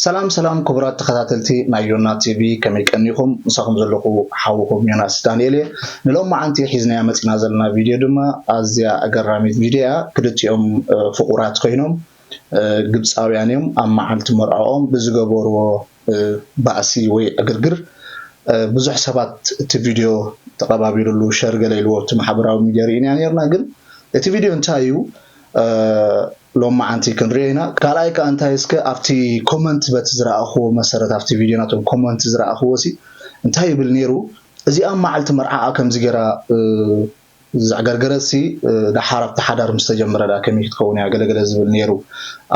ሰላም ሰላም ክቡራት ተኸታተልቲ ናይ ዮና ቲቪ፣ ከመይ ቀኒኹም? ምሳኹም ዘለኹ ሓውኹም ዮናስ ዳንኤል እየ። ንሎማዓንቲ ሒዝናያ መፂና ዘለና ቪድዮ ድማ ኣዝያ ኣገራሚት ቪድዮ እያ። ክልቲኦም እ፣ ፍቑራት ኮይኖም እ፣ ግብፃውያን እዮም። ኣብ መዓልቲ መርዓኦም ብዝገበርዎ እ፣ ባእሲ ወይ ዕግርግር እ፣ ብዙሕ ሰባት እቲ ቪድዮ ተቐባቢሉሉ ሸር ገለ ኢልዎ ኣብቲ ማሕበራዊ ሚድያ ርኢናያ ነርና። ግን እቲ ቪድዮ እንታይ እዩ እ፣ ሎማዓንቲ ክንሪኦ ኢና። ካልኣይ ከኣ እንታይ እስከ ኣብቲ ኮመንት በቲ ዝረኣኽዎ መሰረት ኣብቲ ቪድዮ ናቶም ኮመንት ዝረኣኽዎ ሲ እንታይ ይብል ነይሩ? እዚኣ መዓልቲ መርዓኣ ከምዚ ገይራ እ፣ ዘዕገርገረትሲ እ፣ ደሓር ኣብቲ ሓዳር ምስ ተጀመረ ደኣ ከመይ ክትከውን እያ ገለገለ ዝብል ነይሩ።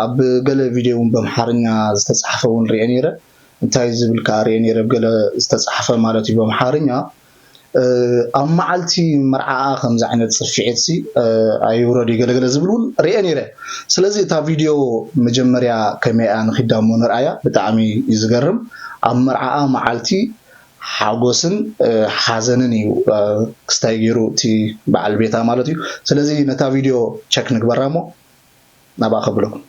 ኣብ ገለ ቪድዮ እውን በምሓርኛ ዝተጻሕፈ እውን ርኤ ነይረ። እንታይ ዝብል ከኣ ርኤ ነይረ፣ ኣብ ገለ ዝተጻሕፈ ማለት እዩ በምሓርኛ እ፣ ኣብ መዓልቲ መርዓኣ ከምዚ ዓይነት ጽፍዒትሲ እ፣ ኣይውረድ እዩ ገለገለ ዝብል እውን ርኤ ነይረ። ስለዚ እታ ቪድዮ መጀመርያ ከመይ እያ ንኺዳ እሞ ንርኣያ፣ ብጣዕሚ እዩ ዝገርም። ኣብ መርዓኣ መዓልቲ ሓጎስን እ፣ ሓዘንን እዩ እ፣ ክስታይ ገይሩ እቲ በዓል ቤታ ማለት እዩ። ስለዚ ነታ ቪድዮ ቸክ ንግበራ እሞ ናብኣ ከብለኩም።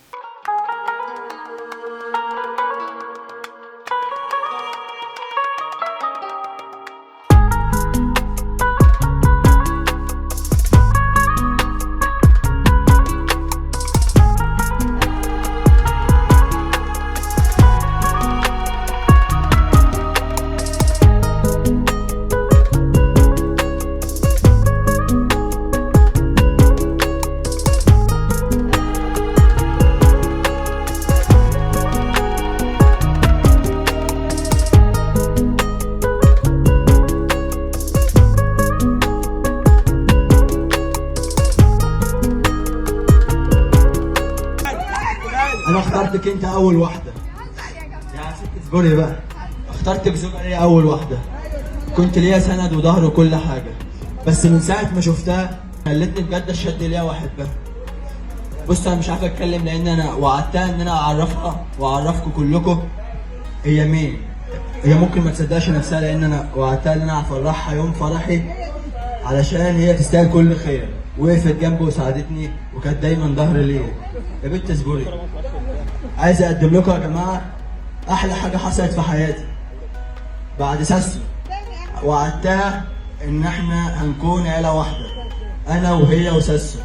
أنا اخترتك أنت أول واحدة. يا ست اصبري بقى. اخترتك زوجة ليا أول واحدة. كنت ليا سند وظهر وكل حاجة. بس من ساعة ما شفتها خلتني بجد أشد ليها وأحبها. بص، أنا مش عارف أتكلم لأن أنا وعدتها إن أنا أعرفها وأعرفكم كلكم هي مين. هي ممكن ما تصدقش نفسها لأن أنا وعدتها إن أنا هفرحها يوم فرحي علشان هي تستاهل كل خير. وقفت جنبي وساعدتني وكانت دايما ظهر ليا. يا بنت اصبري. عايز أقدم لكم يا جماعة أحلى حاجة حصلت في حياتي بعد ساسو. وعدتها إن إحنا هنكون عيلة واحدة، أنا وهي وساسو.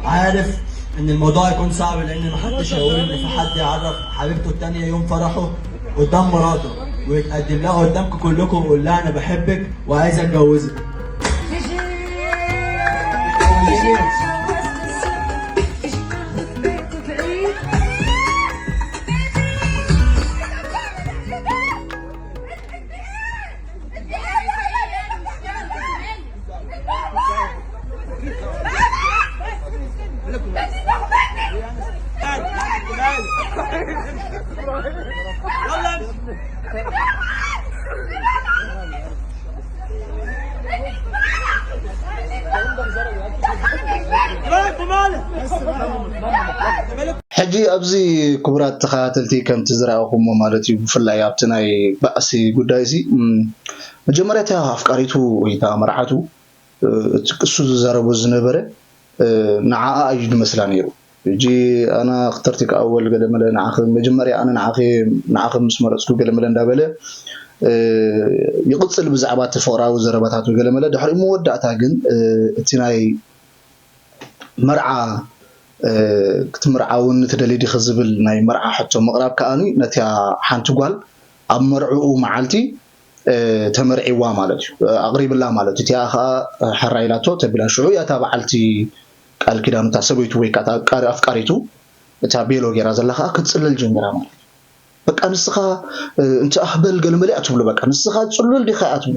عارف إن الموضوع يكون صعب لأن محدش هيقول إن في حد يعرف حبيبته التانية يوم فرحه قدام مراته ويتقدم لها قدامكم كلكم ويقول لها: "أنا بحبك وعايز أتجوزك". ሕጂ ኣብዚ ክቡራት ተኸታተልቲ ከምቲ ዝረኣኹሞ ማለት እዩ፣ ብፍላይ ኣብቲ ናይ ባእሲ ጉዳይ እዚ፣ እም፣ መጀመርያ እታ ኣፍቃሪቱ ወይ እታ መርዓቱ፣ እ፣ እቲ እሱ ዝዛረቦ ዝነበረ፣ እ፣ ንዓኣ እዩ ዝመስላ ነይሩ። ሕጂ ኣና እኽተርቲካ ኣወል ገለመለ ንዓኺ፣ መጀመርያ ኣነ ንዓኺ፣ ንዓኺ ምስ መረጽኩ ገለመለ እንዳበለ፣ እ፣ ይቕጽል ብዛዕባ እቲ ፍቕራዊ ዘረባታቱ ገለመለ። ድሕሪኡ መወዳእታ ግን፣ እ፣ እቲ ናይ መርዓ፣ እ፣ ክትምርዓውኒ ትደሊ ዲኺ ዝብል ናይ መርዓ ሕቶ ምቕራብ ከኣኒ ነቲያ ሓንቲ ጓል ኣብ መርዕኡ መዓልቲ፣ እ፣ ተመርዒዋ ማለት እዩ። እ፣ ኣቕሪብላ ማለት እዩ። እቲኣ ኸኣ፣ እ፣ ሕራይ ኢላቶ ተቢላ። ሽዑ እያ እታ በዓልቲ ቃል ኪዳኑ፣ እታ ሰበይቱ ወይ ከኣ እታ ኣፍቃሪ-፣ ኣፍቃሪቱ፣ እታ ቤሎ ጌራ ዘላ ኸኣ ክትጽለል ጀሚራ ማለት እዩ። በቃ ንስኻ፣ እ፣ እንተ ኣህበል ገለመለ እያ ትብሎ። በቃ ንስኻ ጽሉል ዲኻ እያ ትብሎ።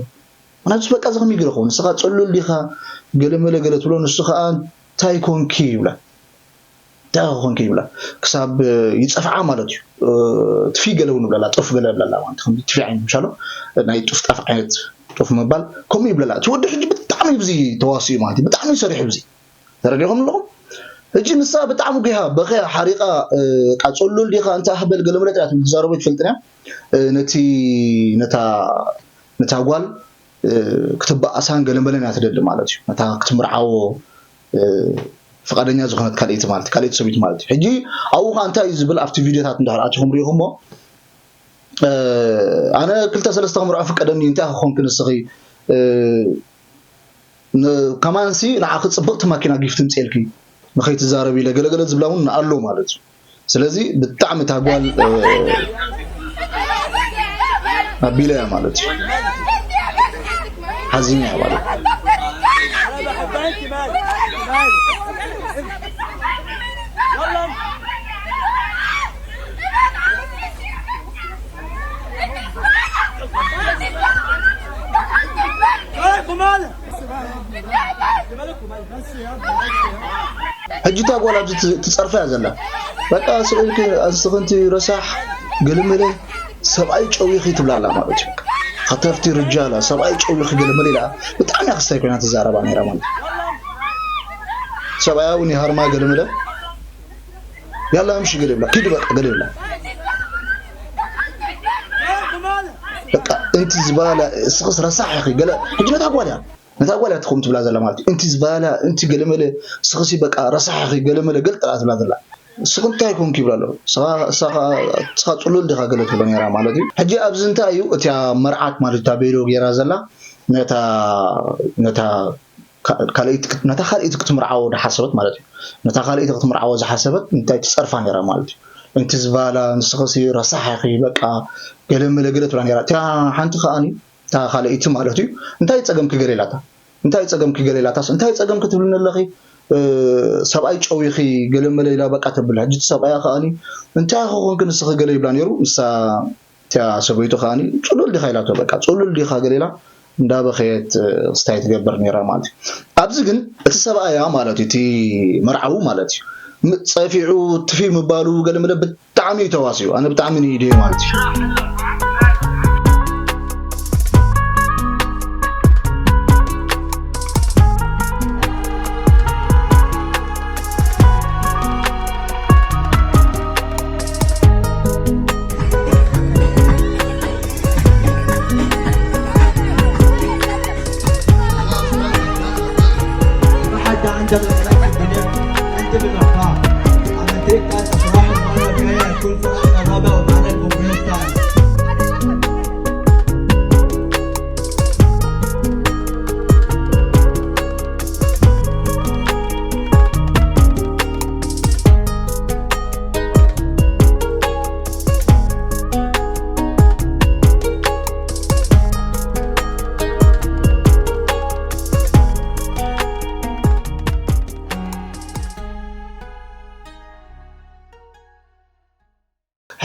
ምኽንያቱ በቃ እዚ ከመይ ገለ ክኸውን? ንስኻ ጽሉል ዲኻ ገለመለ ገለ ትብሎ፣ ንሱ ኸኣ እንታይ ኮንኪ ይብላ። እንታይ ኮንኪ ይብላ። ክሳብ፣ እ፣ ይጸፍዓ ማለት እዩ። እ፣ ትፊ ገለ እውን ይብለላ፣ ጡፍ ገለ ይብለላ ማለት እዩ። ከምዚ ትፊ ዓይነት ምሻሎ፣ ናይ ጡፍ ጣፍ ዓይነት ጡፍ ምባል፣ ከምኡ ይብለላ። እቲ ወዲ ሕጂ ብጣዕሚ ብዚ ተዋሲኡ ማለት እዩ። ብጣዕሚ ሰሪሑ ብዚ። ተረዲእኩም ኣለኹም? ሕጂ ንሳ ብጣዕሚ ጒሃ፣ በኺያ፣ ሓሪቓ፣ እ፣ ቃ ጽሉል ዲኻ፣ እንታይ ኣህበል ገለመለ ጥራይ ትብል፣ ትዛረቦ ኣይትፈልጥን እያ። እ፣ ነቲ፣ ነታ፣ ነታ ጓል፣ እ፣ ክትበኣሳን ገለመለን እያ ትደሊ ማለት እዩ። ነታ ክትምርዓዎ፣ እ፣ ፍቓደኛ ዝኾነት ካልኣይቲ ማለት፣ ካልኣይቲ ሰበይቲ ማለት እዩ። ሕጂ ኣብኡ ኸኣ እንታይ እዩ ዝብል፣ ኣብቲ ቪድዮታት እንድሕር ኣቲኹም ርኢኹሞ፣ ኣነ ክልተ ሰለስተ ክምርዖ ፍቀደኒ፣ እንታይ ክኾንኪ ንስኺ? ከማንሲ ንዓኺ ጽብቕቲ ማኪና ጊፍት ምጽኤልኪ ንኸይትዛረቢ ኢለ ገለገለ ዝብላ እውን ኣሎ ማለት እዩ። ስለዚ ብጣዕሚ እታ ጓል ኣቢለያ ማለት እዩ። ሓዚነያ ማለት እዩ። ሕጂ እታ ጓል ኣብዚ ትጸርፋ እያ ዘላ። በቃ ስቕ ኢልኪ ኣንስኽንቲ ረሳሕ ገለመለ ሰብኣይ ጨዊኺ ትብላ ኣላ ማለት እዩ። ከተፍቲ ርጃላ ሰብኣይ ጨዊኺ ገለመለ ኢላ ብጣዕሚ እያ ክስታይ ኮይና ትዛረባ ነይራ ማለት እዩ። ሰብኣያ እውን ይሃርማ ገለመለ ያላ ምሽ ገለ ይብላ ኪድ በቃ ገለ ይብላ በቃ እንቲ ዝበላ ስኽስ ረሳሕ ኢኺ ገለ ሕጂ ነታ ጓል እያ ነታ ጓል እያ ትኹም ትብላ ዘላ ማለት እዩ። እንቲ ዝበላ እንቲ ገለመለ ስኽሲ በቃ ረሳሕ ኢኺ ገለመለ ገል ጥራ ትብላ ዘላ ስኽ እንታይ ኮንክ ይብላ ኣሎ ስኻ ጽሉል ዲኻ ገለ ትብሎ ነራ ማለት እዩ። ሕጂ ኣብዚ እንታይ እዩ እቲ መርዓት ማለት እታ ቤሎ ገይራ ዘላ ነታ ነታ ካልኣይቲ ነታ ካልኣይቲ ክትምርዓዎ ዝሓሰበት ማለት እዩ። ነታ ካልኣይቲ ክትምርዓዎ ዝሓሰበት እንታይ ትጸርፋ ነራ ማለት እዩ። እንቲ ዝበላ ንስኽሲ ረሳሕ ኢኺ በቃ ገለመለ ገለ ትብላ ነራ። እታ ሓንቲ ከኣኒ እታ ካልኣይቲ ማለት እዩ እንታይ ጸገምኪ ገለ ኢላታ እንታይ ጸገምኪ ገለ ኢላታስ እንታይ ጸገምኪ ትብልኒ ኣለኺ ሰብኣይ ጨዊኺ ገለመለ ኢላ በቃ ተብል። ሕጂ እቲ ሰብኣያ ከኣኒ እንታይ ክኾንኪ ንስኺ ገለ ይብላ ነይሩ ንሳ እቲያ ሰበይቱ ከኣኒ ጽሉል ዲኻ ኢላቶ በቃ ጽሉል ዲኻ ገለ ኢላ እንዳበኸየት ስታይ ትገብር ነይራ ማለት እዩ። ኣብዚ ግን እቲ ሰብኣያ ማለት እዩ እቲ መርዓዊ ማለት እዩ ጸፊዑ ትፊ ምባሉ ገለመለ ብጣዕሚ እዩ ተዋሲኡ ኣነ ብጣዕሚ ንኢድየ ማለት እዩ።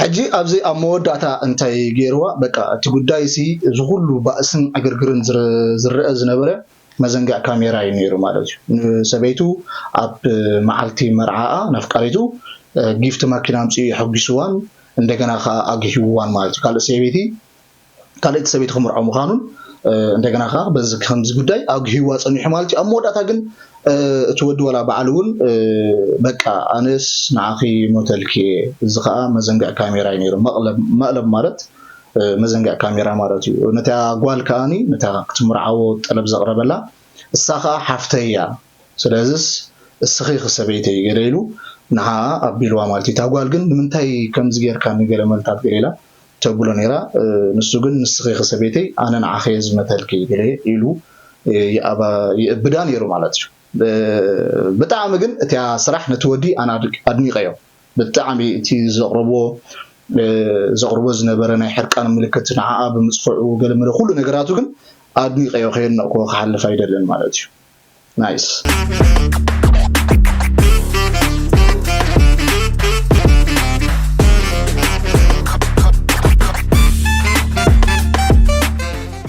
ሕጂ ኣብዚ ኣብ መወዳእታ እንታይ ገይርዋ በቃ እቲ ጉዳይ ሲ እዚ ኩሉ ባእስን ዕግርግርን ዝረ- ዝረአ ዝነበረ መዘንግዕ ካሜራ እዩ ነይሩ ማለት እዩ። ንሰበይቱ ኣብ መዓልቲ መርዓኣ ነፍቃሪቱ ጊፍት ማኪና ኣምፅኡ የሐጒስዋን እንደገና ከዓ ኣግሂውዋን ማለት እዩ። ካልእ ሰበይቲ ካልኣይቲ ሰበይቲ ክምርዖ ምዃኑን እንደገና ከዓ በዚ ከምዚ ጉዳይ ኣግሂዋ ፀኒሑ ማለት እዩ ኣብ መወዳእታ ግን እቲ ወዲ ወላ በዓል እውን በቃ ኣነስ ንዓኺ ሞተልኪ እየ እዚ ከዓ መዘንግዕ ካሜራ እዩ ነይሩ መቕለብ መቕለብ ማለት መዘንግዕ ካሜራ ማለት እዩ ነታ ጓል ከዓኒ ነታ ክትምርዓዎ ጠለብ ዘቕረበላ እሳ ከዓ ሓፍተይ እያ ስለዚስ እስኺ ክሰበይተይ ገለ ኢሉ ንዓ ኣቢልዋ ማለት እዩ እታ ጓል ግን ንምንታይ ከምዚ ጌርካ ንገለ መልታት ገለ ኢላ ተብሎ ነይራ። ንሱ ግን ንስኺ ኢኺ ሰበይተይ ኣነ ንዓኺ እየ ዝመተልኪ ገለ ኢሉ ይእብዳ ነይሩ ማለት እዩ። ብጣዕሚ ግን እቲያ ስራሕ ነቲ ወዲ ኣነ ኣድኒቀዮ። ብጣዕሚ እቲ ዘቕርቦ ዘቕርቦ ዝነበረ ናይ ሕርቃን ምልክት ንዓኣ ብምፅፍዑ ገለመለ ኩሉ ነገራቱ ግን ኣድኒቀዮ ከየድነቅክዎ ክሓልፍ ኣይደልን ማለት እዩ። ናይስ